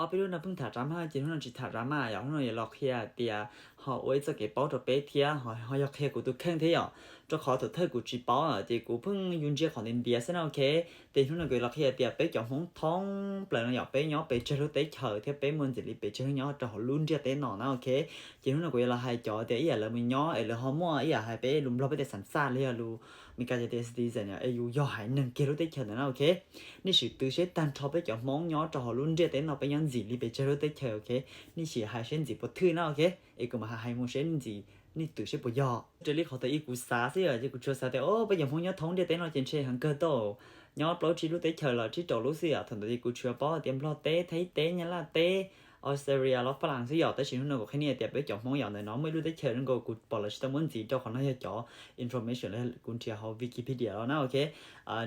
Ob peb lub no pheej tham drama ces hnub no tsis tham drama yom, hnub no yuav los qhia tias ho ua ib txoj kev paub rau peb thiab ho yog qhia kuv tus kheej thiab yom. Rau qhov thaum thawj kuv tsis paub ces kuv pheej yus ntsia qhov ntiav ntiav xwb na, ok. Ces hnub no kuv yuav los qhia tias peb cov Hmoob thoob plaws no yom, peb nyob pes tsawg lub teb chaws thiab peb muaj ntxim li pes tsawg nyob rau hauv lub ntiaj teb no na, ok. Ces hnub no kuv yuav los hais cov tias ib yam lawv mus nyob es lawv ho muaj ib yam hais peb lus Nplog peb tias xav xaj los yog lus Meskas tias citizen es yus yog haiv neeg kiag lub teb chaws ntawd na, ok. Nej sim twv seb tag nrho peb cov Hmoob nyob rau hauv lub ntiaj teb no peb nyob ntxim li pes tsawg lub teb chaws, ok. Nej sim hais seb ntxim puas thwj na, ok. Es kuv mam hais mus seb ntxim, nej twv seb puas yog. Raws li qhov thaum ub kuv xav xwb yom, ces kuv tsuas xav tias o peb cov Hmoob nyob thoob ntiaj teb no ces ntshe heev kawg tau, nyob plaub tsib lub teb chaws los tsib rau lub xwb yom. Thaum ntawd ces kuv tsuas paub tias Nplog teb, Thaib teb, Nyab Laj teb, Australia los Fab Las xwb yom. Tab sis hnub no kuv qhia nej tias peb cov Hmoob yom ntawm no muaj ib lub teb chaws nkaus kuv pom lawv tsis tau muab ntxiv rau qhov no yog cov information kuv nrhiav hauv Wikipedia los na, ok.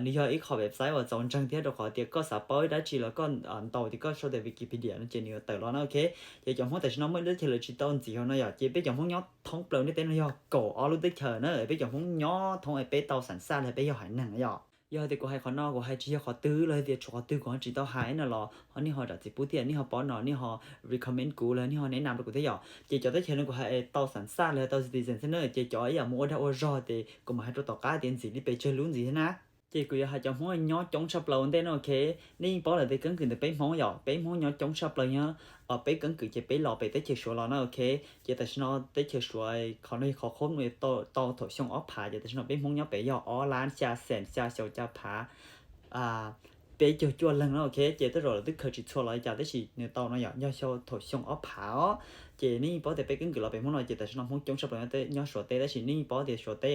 Nws yog ib qho website uas txaus ntseeg thiab rau qhov tias koj xav paub ib dab tsi los koj ntaus ces koj sau tias Wikipedia no ces nws yuav tawm los na, ok. Ces cov Hmoob tam sim no muaj ib lub teb chaws lawv tsis tau ntxiv hauv no yom, ces peb cov Hmoob nyob thoob plaws ntiaj teb no yog kaum ob lub teb chaws na, peb cov Hmoob nyob thoob es peb tau xav xaj los peb yog haiv neeg yom. Yog hais tias kuv hais qhov no kuv hais tsis yog qhov twg los hais tias tshuav qhov twg kuv ho tsis tau hais no los ho nej ho zam txim pub thiab nej ho paub no nej ho recommend kuv los nej ho ev nam rau kuv thiab yom. Ces cov teb chaws no kuv hais tau xav xaj los tau citizen thiab na, ces cov ib yam mus ua dag ua zog ces kuv mam hais rau tom qab tias ntxim li pes tsawg lub ntxiv thiab na. Ces kuv yuav hais cov Hmoob nyob coob tshaj plaws ua ntej no, ok. Nej yeej paub lawm tias keeb kwm ntawm peb Hmoob yom, peb Hmoob nyob coob tshaj plaws nyob, peb keeb kwm ces peb los pem teb chaws Suav los na, ok. Ces tam sim no teb chaws Suav qhov no yog qhov qhov mus tau thaum xyoo ob phav ces tam sim no peb Hmoob nyob pem yog ob lab xya xees xya xyoo xya phav peb caug cuaj leeg no, ok. Ces tej zaum lawv twb khaws tsis txhua los li cas tab sis nws tau no yom, yog xyoo thaum xyoo ob phav os. Ces nej yeej paub tias peb keeb kwm los pem Hmoob no ces tam sim no Hmoob coob tshaj plaws nyob Suav teb tab sis nej yeej paub tias Suav teb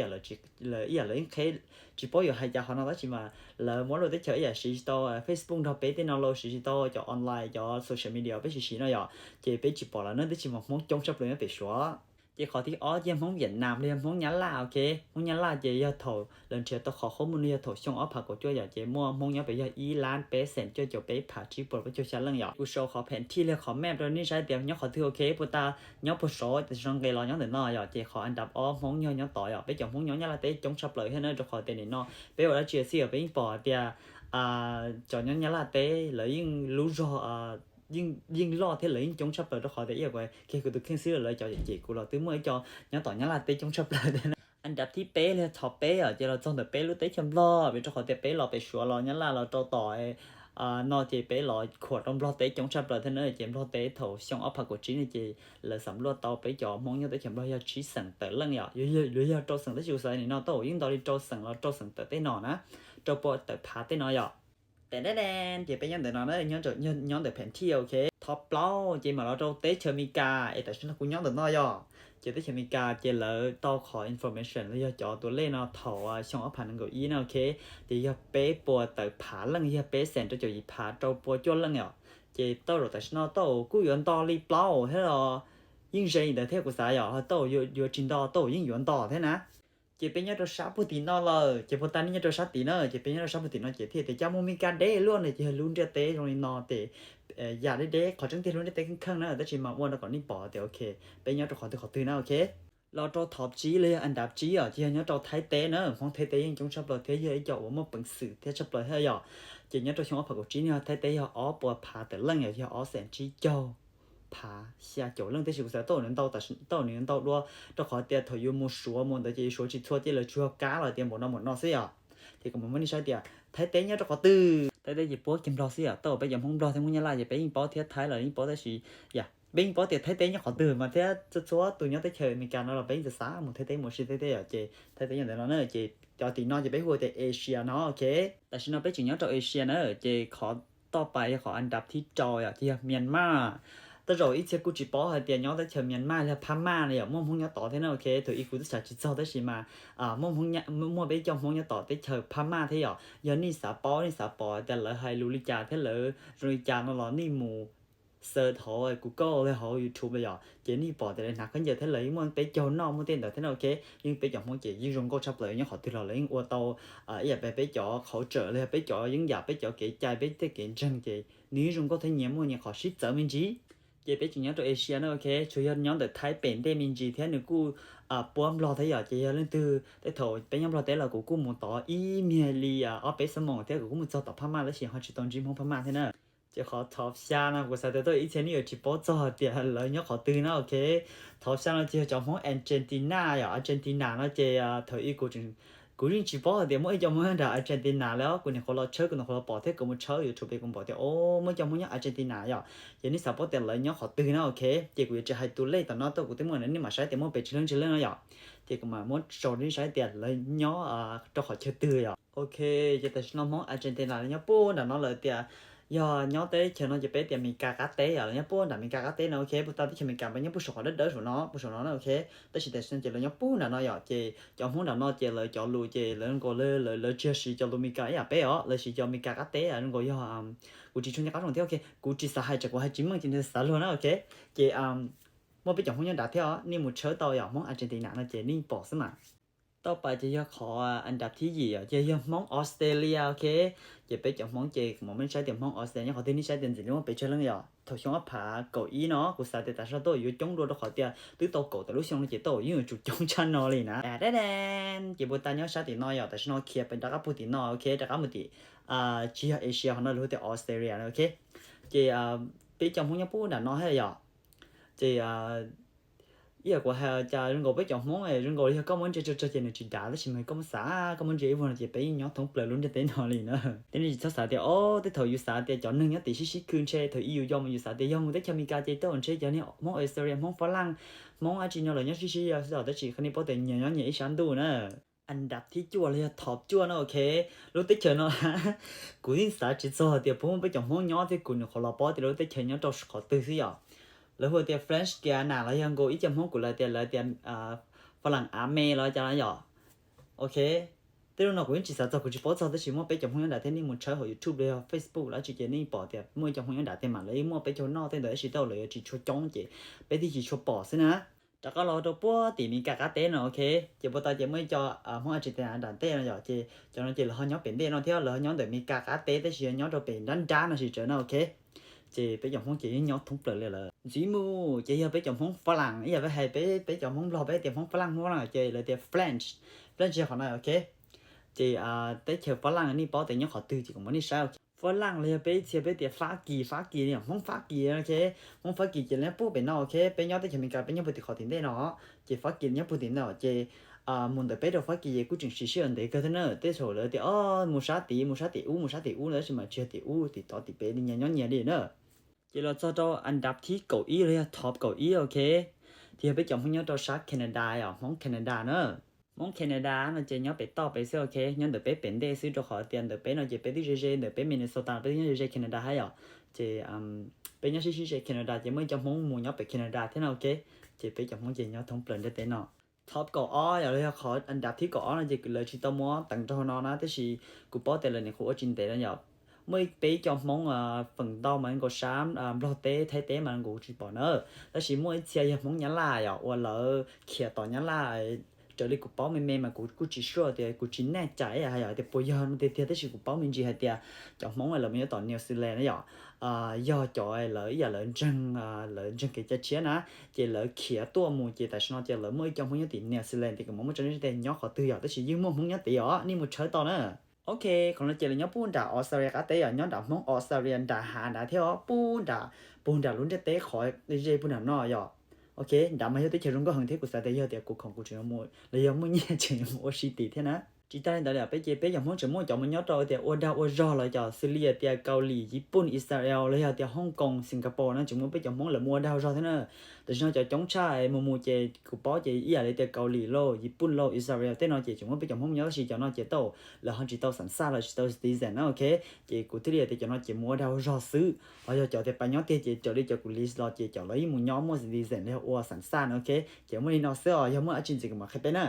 lawv ib yam lawv yeej qheb tsis paub yuav hais cas qhov no tab sis mas lawv muab lub teb chaws ib yam siv tsis tau Facebook nrog peb tej no los siv tsis tau cov online cov social media peb siv siv no yom. Ces peb tsis pom lawv na tab sis mas Hmoob coob tshaj plaws nyob pem Suav. Ces qhov thib ob ces yog Hmoob Vietnam los yog Hmoob Nyab Laj, ok. Hmoob Nyab Laj ces yog thaum lawv nrhiav tau qhov qhov mus no yog thaum xyoo ob phav kaum cuaj yom, ces muaj Hmoob nyob pem yog ib lab peb xees cuaj caum peb phav tsib puas peb caug xya leej yom. Kuv sau qhov phem thij li qhov map rau nej saib tias nyob qhov twg, ok, puag ta nyob puag saud tam sim no nqes los nyob ntawm no yom, ces qhov an dab ob Hmoob yog nyob tod yom. Peb cov Hmoob nyob Nyab Laj teb coob tshaj plaws thiab na rau qhov tias nim no peb ua dab tsi xwb yom, peb yeej pom tias cov nyob Nyab Laj teb lawv yeej lub zog yeej loj thiab lawv yeej coob tshaj plaws rau qhov tias ib yam kuv kiag kuv tus kheej xwb lawv cov cem kuv los twb muaj ib co nyob tom Nyab Laj teb coob tshaj plaws thiab na. An dab thib peb los thov peb os ces los txog ntawm peb lub teb chaws Nplog, vim rau qhov tias peb los pem Suav los Nyab Laj los rau tom no ces peb los khuam rau Nplog teb coob tshaj plaws thiab na. Ces Nplog teb thaum xyoo ob phav kaum tsib no ces lawv xam luaj tau peb cov Hmoob nyob teb chaws Nplog yog tsib xeem tawm leej yom, los yog rau xeem tab sis kuv xav nim no tau yeej nto li rau xeem los rau xeem tawm tej no na, rau pua tawm phav tej no yom. Ces peb nyob ntawm no na, nyob ntawm phem thij, ok. Thov plaub ces mam los rau teb chaws Amelikas es tam sim no kuv nyob ntawm no yom. Ces teb chaws Amelikas ces lawv tau qhov information los yog cov tus lej no thaum xyoo ob phav nees nkaum ib na, ok. Ces yog peb puas tawm phav leej, yog peb xees rau caum yim phav rau pua cuaj leej yom. Ces tau zaum tam sim no tau kuj yuav nto li plaub thiab los yeej ze li ntawd thiab kuv xav yom, ho tau yuav tsis nto tau yeej yuav nto thiab na. Ces peb nyob rau sab puag tim no lawm ces puag ta nej nyob rau sab tid na, ces peb nyob rau sab puag tim no ces thiaj tias cas mus Meskas deb luaj no ces yog lub ntiaj teb zoo li no ces yam deb deb, qhov tseeb tiag lub ntiaj teb kheej kheej na, tab sis mas ua rau kom nej pom tias ok, peb nyob rau qhov twg qhov twg na, ok. Los rau thov tsib los yog an dab tsib os, ces yog nyob rau Thaib teb na, Hmoob Thaib teb yeej coob tshaj plaws thiab yog ib co uas muaj peev xwm thiab tshaj plaws thiab yom. Ces nyob rau xyoo ob phav kaum tsib no Thaib teb yog ob puas phav tawm leej yom, yog ob xees tsib caug phav xya caum leej, tab sis kuv xav tau nws ntau, tau nws ntau dua rau qhov tias thaum yus mus Suav mus ntawd ces yus Suav tsis txhua ces lawv tsuas kab los tias npaum no npaum no xwb yom. Ces kuv mam muab nej saib tias Thaib teb nyob rau qhov twg. Thaib teb ces puab kiag Nplog xwb yom, tau peb cov Hmoob Nplog thiab Hmoob Nyab Laj ces peb yeej paub thiab, Thaib los yeej paub tab sis yam peb yeej paub tias Thaib teb nyob qhov twg mas thiab txhua txhua tus nyob teb chaws Amelikas no los peb yeej xav xav mus Thaib teb mus si Thaib teb yom, ces Thaib teb nyob ntawm no na, ces cov tim no ces peb hu tias Asia no, ok. Tam sim no peb tseem nyob rau Asia na, ces qhov toj pais yog qhov an dab thib rau yom, ces yog Myanmar. Tej zaum ib txhia kuj tsis paub hais tias nyob teb chaws Myanmar los yog Phab Maj no yom, muaj Hmoob nyob tod thiab na, ok. Thaum ub kuv twb xav tsis txog tab sis mas muaj peb cov Hmoob nyob tom teb chaws Phab Maj thiab yom. Yog nej xav paub nej xav pom tias lawv hais lus li cas thiab lawv zoo li cas no los nej mus search hauv Google los hauv YouTube yom, ces nej pom tias lawv hnav khaub ncaws thiab lawv yeej muaj peb caug noj muaj tej ntawd thiab na, ok. Yeej peb cov Hmoob ces yeej zoo nkauj tshaj plaws, nyob qhov twg los lawv yeej ua tau ib yam peb cov qhauv tsawm los yog peb cov yeeb yam peb cov kev cai peb tej kev ntseeg ces nws yeej zoo nkauj thiab nyias muaj nyias qhov sib txawv me ntsis. Ces peb tseem nyob rau Asia na, ok, tsuas yog nyob ntawm Thaib pem ntej me ntsis thiab nws kuj puab Nplog thiab yom, ces yog leej twg tej thaum peb nyob Nplog teb los kuv kuj mus tod ib me li ob peb xuab moos thiab kuv kuj mus txog tom Phab Maj tab sis ho tsis tau ntsib Hmoob Phab Maj thiab na. Ces qhov top xya no kuv xav tias tuaj ib txhia nej yuav tsis paub txog tias lawv nyob qhov twg na, ok. Top xya no ces yog cov Hmoob Argentina yom, Argentina no ces thaum ub kuv kuv yeej tsis paub hais tias muaj ib cov Hmoob nyob nram Argentina li, kuv nyuam qhuav los tshawb, kuv nyuam qhuav los pom thiab kuv mus tshawb YouTube kuv pom tias o muaj ib cov Hmoob nyob Argentina yom. Ces nej xav paub tias lawv nyob qhov twg na, ok. Ces kuv yuav tsis hais tus lej tom no tuaj, kuv twb muaj na, nej mam saib tias muaj pes tsawg leej tsawg leej no yom. Ces kuv mam muab tso rau nej saib tias lawv nyob rau qhov chaw twg yom. Ok, ces tam sim no Hmoob Argentina lawv nyob puag nram no lawm tias yog nyob teb chaws no ces peb tias Meskas qab teb yom, lawv nyob puag nram Meskas qab teb no, ok. Puag ta teb chaws Meskas nyob puag saum qhov dawb dawb saum no, puag saum no na, ok. Tab sis tam sim no ces lawv nyob puag nram no yom, ces cov Hmoob nram no ces lawv cov lus ces lawv zoo nkaus lawv lawv tsis yog siv cov lus Meskas ib yam peb os, lawv siv cov Meskas qab teb zoo nkaus yog, kuv tsis tshua nco qab zoo thiab, ok. Kuv tsis xav hais tsam kuv hais tsis meej ces nej xav luag na, ok. Ces muaj peb cov Hmoob nyob nrad thiab os, nej mus tshawb tau yom, Hmoob Argentina no ces nej pom xwb mas. Tau pas ces yog qhov an dab thib yim yom, ces yog Hmoob Australia, ok. Ces peb cov Hmoob ces kuv mam muab saib tias Hmoob Australia nyob qhov twg, nej saib tias ntxim li muaj pes tsawg leej yom. Thaum xyoo ob phav kaum ib no kuv xav tias tam sim no tuaj yuav coob dua rau qhov tias twb tau kaum tawm lub xyoo no ces tuaj yeej yuav tsum coob tshaj no li na. Ces puag ta nyob sab tim no yom, tam sim no khiav pem rov qab puag tim no, ok, rov qab mus tim tsis yog Asia qhov no lawv hu tias Australia no, ok. Ces peb cov Hmoob nyob puag nram no thiab yom. Ces ib yam kuv hais cas zoo nkaus peb cov Hmoob zoo nkaus li yog koj muab ntsia tsawg tsawg ces nws tsis dav, tab sis mas koj muab xav, koj muab ntsia ib vuag no ces peb yeej nyob thoob plaws lub ntiaj teb no li na. Tej nej tsis txhob xav tias o tej thaum yus xav tias cov neeg nyob tim sib sib khw ntshe thaum ub yus yog mas yus xav tias yog mus teb chaws Amelikas ces tej zaum ntshe cov niag Hmoob Australia, Hmoob Fab Laj, Hmoob dab tsi no lawv nyob sib sib yos xwb os, tab sis qhov nej paub tias nyias nyob nyias ib sab ntuj na. An dab thib cuaj los yog top cuaj no, ok. Lub teb chaws no kuv yeej xav tsis txog tias puas muaj peb cov Hmoob nyob thiab, kuv nyuam qhuav los paub tias lub teb chaws nyob rau qhov twg xwb yom. Lawv hu tias French Guiana los yog nkaus ib co Hmoob kuv lawv tias lawv tias Fab Laj Av Me los cas no yom. Ok, tej lub no kuv yeej tsis xav txog, kuv tsis paub txog, tab sis muaj peb cov Hmoob nyob nrad thiab, nej mus tshawb hauv YouTube los yog Facebook los tsis ces nej pom tias muaj ib co Hmoob nyob nrad thiab mas lawv yeej muaj peb caug noj tej ntawd, tab sis tej zaum lawv yuav tsis tshua coob ces peb thiaj tsis tshua pom xwb na. Rov qab los rau puag tim Meskas qab teb no, ok. Ces puag ta ces muaj ib co Hmoob Argentina nram ntej no yom, ces cov no ces lawv ho nyob pem ntej no thiab, lawv ho nyob ntawm Meskas qab teb tab sis yog nyob rau pem nrab nrab no sis tsawv no, ok. Ces peb cov Hmoob ces yeej nyob thoob plaws li lawm. Ntxiv mus ces yog peb cov Hmoob Fab Laj, ib yam peb hais peb, peb cov Hmoob Nplog peb tias Hmoob Fab Laj, Hmoob Fab Laj ces lawv tias French, French yog qhov no, ok. Ces teb chaws Fab Laj nej paub tias nyob qhov twg ces kuv muab nej saib, ok. Fab Laj los yog peb txhia peb tias Fab Kis, Fab Kis, Hmoob Fab Kis, ok. Hmoob Fab Kis ces lawv nyob puag pem no, ok. Peb nyob teb chaws Amelikas peb nyob puag tim qhov tim ntej no, ces Fab Kis nyob puag tim ntej, ces mus ntawm peb rau Fab Kis ces kuj tseem siv sij hawm ntev kawg thiab na. Tej zaum lawv tias o mus sab tid, mus sab tim ub, mus sab tim ub no, tab sis mas tsis yog tim ub, tim tod tim pem li, nyias nyob nyias li na. Ces los txog rau an dab thib kaum ib los yog top kaum ib, ok. Ces yog peb cov Hmoob nyob rau sab Canada yom, Hmoob Canada na. Hmoob Canada no ces nyob pem toj pem xwb, ok, nyob ntawm peb pem ntej xwb, rau qhov tias ntawm peb no ces peb twb ze ze, ntawm peb Minnesota peb twb nyob ze ze Canada thiab yom. Ces peb nyob sib sib ze Canada ces muaj ib co Hmoob mus nyob pem Canada thiab no, ok. Ces peb cov Hmoob ces nyob thoob plaws ntiaj teb no. Top kaum ob yom, los yog qhov an dab thib kaum ob no ces lawv tsis tau muab teev rau hauv no na, tab sis kuv paub tias lawv nyuam qhuav ua tsis ntev no yom. Muaj peb co Hmoob feem ntau mas nkaus sab Nplog teb, Thaib teb mas nkaus tsis pom na. Tab sis muaj ib txhia yog Hmoob Nyab Laj yom, uas lawv khiav tom Nyab Laj. Raws li kuv paub me me mas kuv kuj tsis sure tias, kuv tsis nej cai hais yom tias puas yog no tiag tiag, tab sis kuv paub me ntsis hais tias cov Hmoob lawv mus nyob tom New Zealand na yom. Yog cov lawv ib yam lawv ntseeg, lawv ntseeg kev cai tshiab na, ces lawv khiav tuaj mus ces tam sim no ces lawv muaj ib co Hmoob nyob tim New Zealand, ces kuv mam muab tso nej saib tias nyob qhov twg yom, tab sis yeej muaj Hmoob nyob tid os, nej mus tshawb tau na. Ok, qhov no ces lawv nyob puag nram Australia qab teb yom, nyob nram Hmoob Australia nram hav nrad thiab os, puag nram, puag nram lub ntiaj teb qhov ze puag nram no yom. Ok, nrad mas yog teb chaws zoo nkauj heev thiab, kuv xav tias yog tias kuv khoom kuv tseem yuav mus los yog muaj nyiaj tseem yuav mus ua si tid thiab na. Tsis tas li ntawd li, peb ces peb cov Hmoob tseem muaj cov mus nyob rau tias ua dag ua zog los cov xws li tias Kaus Lim, Yiv Pun, Israel los yog tias Hong Kong, Singapore no tseem muaj peb cov Hmoob lawv mus ua dag ua zog thiab na. Tam sim no cov coob tshaj mus mus ces kuv paub ces ib yam li tias Kaus Lim lauj, Yiv Pun lauj, Israel tej no ces tseem muaj peb cov Hmoob nyob, tab sis cov no ces tau, lawv ho tsis tau xam xaj los tsis tau citizen na, ok. Ces kuv thiaj li tias cov no ces mus ua dag ua zog xwb. Ho yog cov tias pas nyob tiag ces raws li cov kuv list los ces cov lawv yeej mus nyob muaj citizen los yog ua xam xaj na, ok. Ces muaj li no xwb os, yog muaj dab tsi ntxiv kuv mam qhia peb na.